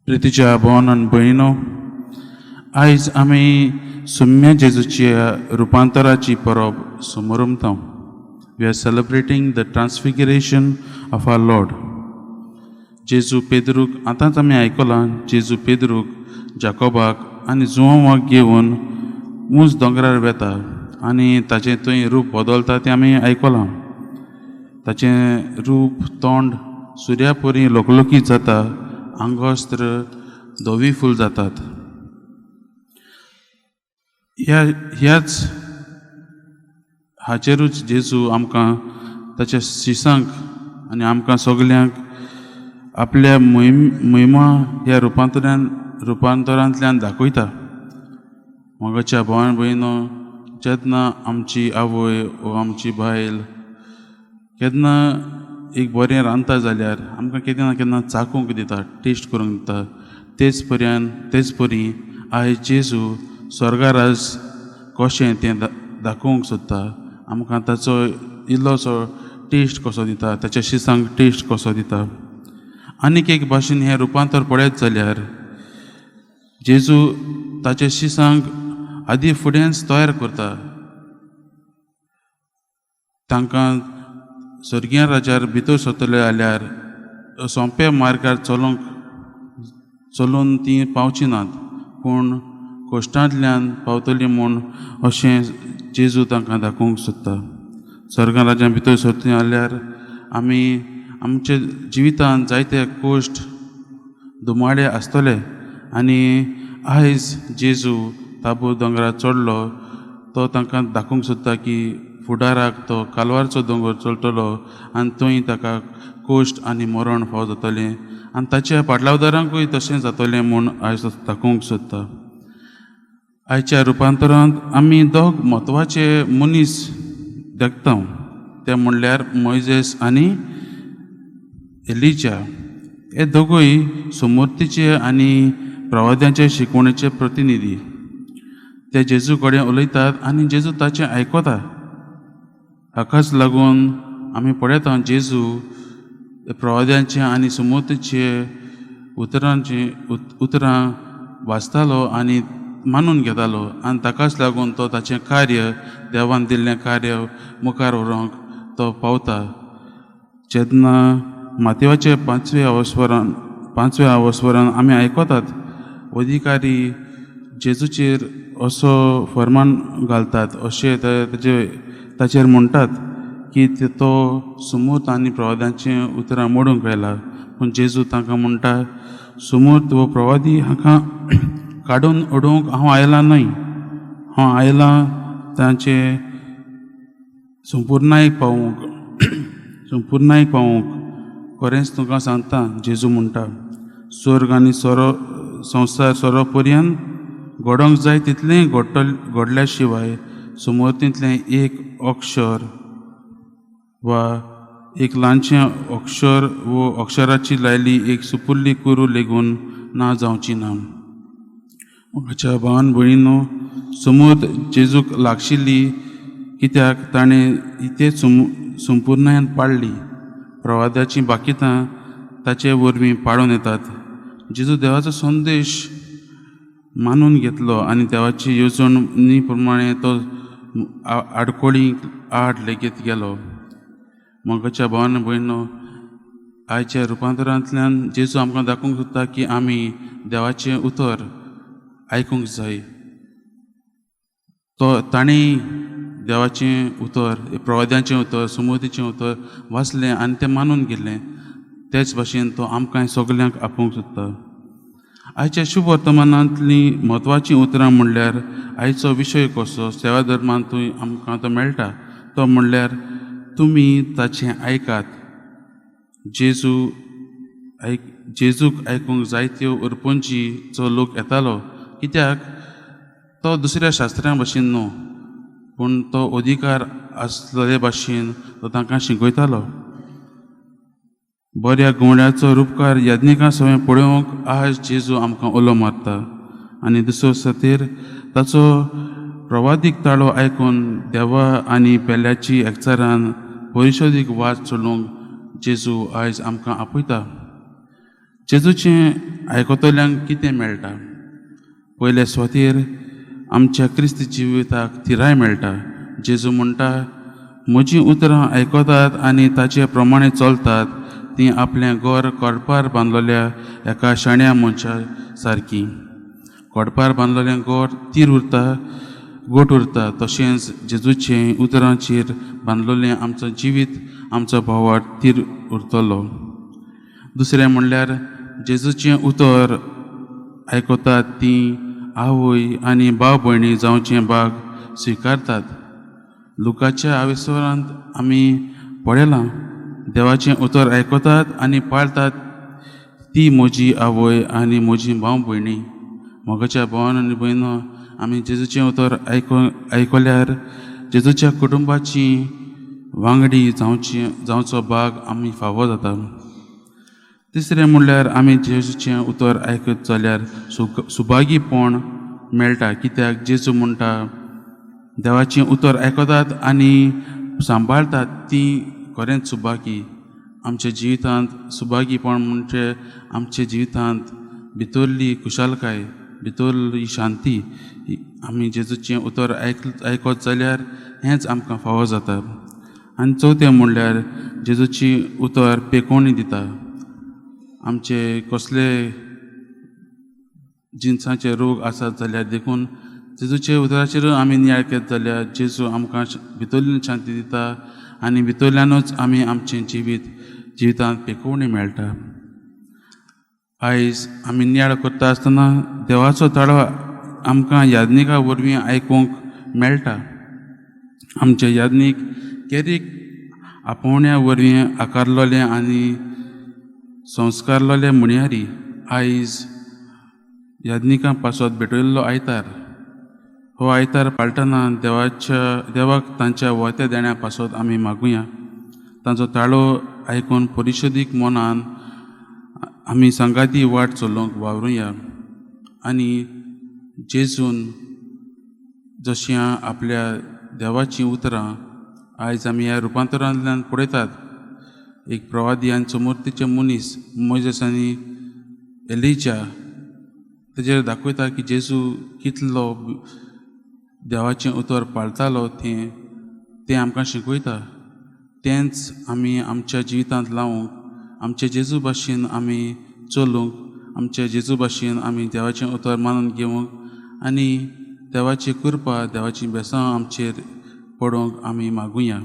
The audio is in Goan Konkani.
प्रितीच्या भोवन आनी भयणो, आयज आमी सुम्या जेजूच्या रुपांतराची परब समोरमता. We are celebrating the transfiguration of our Lord. जेजू पेद्रूक, आतांच आमी आयकलां, जेजू पेद्रूक, जाकोबाक आनी जुवांवाक घेवन उंच दोंगरार वेता आनी ताचें थंय रूप बदलता तें आमी आयकलां. ताचें रूप तोंड सुर्या परी लकलकीत जाता, आंगवस्त्र धवी फूल जातात. ह्या ह्याच हाचेरूच जेजू आमकां, ताच्या शिसांक आनी आमकां सगल्यांक आपल्या महिमा ह्या रुपांतरांतल्यान दाखयता. मोगाच्या भावान भयणो, जेन्ना आमची आवय वो आमची बायल केन्ना एक बरें रांदता जाल्यार आमकां केन्ना ना केन्ना चाकूंक दिता, टेस्ट करूंक दिता. तेच परी आयज जेजू स्वर्गाराज कशें तें दाखोवंक सोदता आमकां. ताचो इल्लोसो टेस्ट कसो दिता, ताच्या शिसांक टेस्ट कसो दिता. आनीक एक भाशेन हें रुपांतर पळयत जाल्यार जेजू ताच्या शिसांक आदी फुडेंच तयार करता. तांकां स्वर्गीय राज्यार भितर सरतले जाल्यार सोंप्या मार्गार चलून तीं पावची नात, पूण कश्टांतल्यान पावतली म्हूण अशें जेजू तांकां दाखोवंक सोदता. स्वर्गा राज्यां भितर सरतली जाल्यार आमी आमच्या जिवितांत जायते कश्ट दुमाडे आसतले. आनी आयज जेजू ताबो दोंगरार चडलो, तो तांकां दाखोवंक सोदता की फुडाराक तो कालवारचो दोंगर चलतलो आनी थंय ताका कश्ट आनी मरण फावो जातलें आनी ताच्या पाटलावदारांकूय तशें जातलें म्हूण आयज दाखोवंक सोदता. आयच्या रुपांतरांत आमी दोग म्हत्वाचे मनीस देखता, ते म्हणल्यार मोयजेस आनी एलिजा. हे दोगूय सुमूर्तीचे आनी प्रवाद्यांचे शिकवणेचे प्रतिनिधी. ते जेजू कडेन उलयतात आनी जेजू ताचें आयकता. हाकाच लागून आमी पळयता, जेजू प्रवाद्यांचे आनी सुमूर्तीचे उतरांची उतरां वाचतालो आनी मानून घेतालो आनी ताकाच लागून तो ताचें कार्य, देवान दिल्लें कार्य मुखार व्हरूंक तो पावता. जेन्ना मातेवाचे पांचव्या अवस्वरान आमी आयकतात, अधिकारी जेजूचेर असो फर्मान घालतात, अशें ताचे ताचेर म्हणटात की तो सुमूर्त आनी प्रवाद्यांचीं उतरां मोडूंक आयला. पूण जेजू तांकां म्हणटा, सुमूर्त वो प्रवादी हांकां काडून उडोवंक हांव आयलां न्हय, हांव आयलां तांचे संपुर्णायेक पावोवंक, संपुर्णायेक पावोवंक. खरेंच तुमकां सांगता, जेजू म्हणटा, स्वर्ग आनी सोरो संवसार सोरो पर्यंत घडोवंक जाय तितलें घडल्या शिवाय सुमूर्तींतलें एक अक्षर वा एक ल्हानशें अक्षर वो अक्षराची लायली एक सुपुल्ली कुरू लेगून ना जावची ना. म्हज्या भावान भयणीनो, सुमूर्त जेजूक लागशिल्ली कित्याक ताणें ते संपुर्णायेन पाळ्ळी. प्रवाद्याचीं बाकितां ताचे वरवीं पाळून येतात. जेजू देवाचो संदेश मानून घेतलो आनी देवाची येवजणी प्रमाणे तो आडकोळी आड लेगीत गेलो. मोगाच्या भावान भयणो, आयच्या रुपांतरांतल्यान जेजू आमकां दाखोवंक सोदता की आमी देवाचें उतर आयकूंक जाय. तो ताणें देवाचें उतर, प्रवाद्यांचें उतर, सुमतीचें उतर वाचलें आनी तें मानून गेलें. तेच भाशेन तो आमकां सगल्यांक आपोवंक सोदता. आयच्या शुभ वर्तमानांतलीं म्हत्वाचीं उतरां म्हणल्यार आयचो विशय कसो सेवा धर्मांतूय आमकां तो मेळटा, तो म्हणल्यार तुमी ताचें आयकात. जेजूक आयकूंक जायत्यो उरपंचीचो लोक येतालो, कित्याक तो दुसऱ्या शास्त्र्यां भाशेन न्हू, पूण तो अधिकार आसलेले भाशेन तो तांकां शिकयतालो. बऱ्या घुंवड्याचो रुपकार याज्ञिकां सवें पळोवंक आज जेजू आमकां उलो मारता. आनी दुसरो खातीर ताचो प्रवादीक ताळो आयकून देवा आनी पेल्याची एकचारान परिशोदीक वाद चलोवंक जेजू आयज आमकां आपयता. जेजूचें आयकतल्यांक कितें मेळटा? पयले सुवातेर आमच्या क्रिस्त जिविताक थिराय मेळटा. जेजू म्हणटा, म्हजीं उतरां आयकतात आनी ताचे प्रमाणे चलतात तीं आपलें घर कोडपार बांदलेल्या एका शाण्या मनशा सारकी. कोडपार बांदलेलें घर तीर उरता, गोट उरता. तशेंच जेजूचें उतरांचेर बांदलेलें आमचो जिवीत, आमचो भावार्थ तीर उरतलो. दुसरें म्हणल्यार जेजूचें उतर आयकतात तीं आवय आनी भाव भयणी जावचें भाग स्विकारतात. लुकाच्या आविस्वरांत आमी पळयलां, देवाचें उतर आयकतात आनी पाळतात ती म्हजी आवय आनी म्हजी भाव भयणी. मोगाच्या भावान आनी भयणो, आमी जेजूचें उतर आयकल्यार जेजूच्या कुटुंबाची वांगडी जावची जावचो भाग आमी फावो जाता. तिसरें म्हणल्यार आमी जेजूचें उतर आयकत जाल्यार सुभागीपण मेळटा. कित्याक जेजू म्हणटा, देवाचें उतर आयकतात आनी सांबाळतात ती खरेंच सुभागी. आमच्या जिवितांत सुभागीपण म्हणजे आमच्या जिवितांत भितरली खुशालकाय, भितरली शांती. आमी जेजूचें उतर आयकत जाल्यार हेंच आमकां फावो जाता. आनी चवथें म्हणल्यार जेजूची उतर पेकोवणी दिता. आमचे कसले जिनसांचे रोग आसात जाल्यार देखून जेजूच्या उतराचेर आमी नियाळ केले जाल्यार जेजू आमकां भितरल्यान शांती दिता आनी भितरल्यानूच आमी आमचें जिवितांत पेकोवणी मेळटा. आयज आमी नियाळ करता आसतना देवाचो ताळो आमकां याज्ञिका वरवीं आयकूंक मेळटा. आमचे याज्ञीक केरीक आपोवण्या वरवीं आकारलोले आनी संस्कारलोले म्हणयारी आयज याज्ञिकां पासत भेटयल्लो आयतार. हो आयतार पाळटना देवाक तांच्या वत्या देण्या पासत आमी मागुया. तांचो ताळो आयकून परिशदीक मनान आमी सांगाती वाट चलोवंक वावरुया आनी जेजून जशें आपल्या देवाचीं उतरां आयज आमी ह्या रुपांतरांतल्यान पळयतात. एक प्रवादी आनी समूर्तीचे मनीस मोयजेस आनी एलिजा तेजेर दाखयता की जेजू कितलो देवाचें उतर पाळतालो तें आमकां शिकयता. तेंच आमी आमच्या जिवितांत लावंक, आमच्या जेजू भाशेन आमी चलूंक, आमच्या जेजू भाशेन आमी देवाचें उतर मानून घेवंक आनी देवाची कृपा, देवाची बेसांव आमचेर पडोवंक आमी मागुया.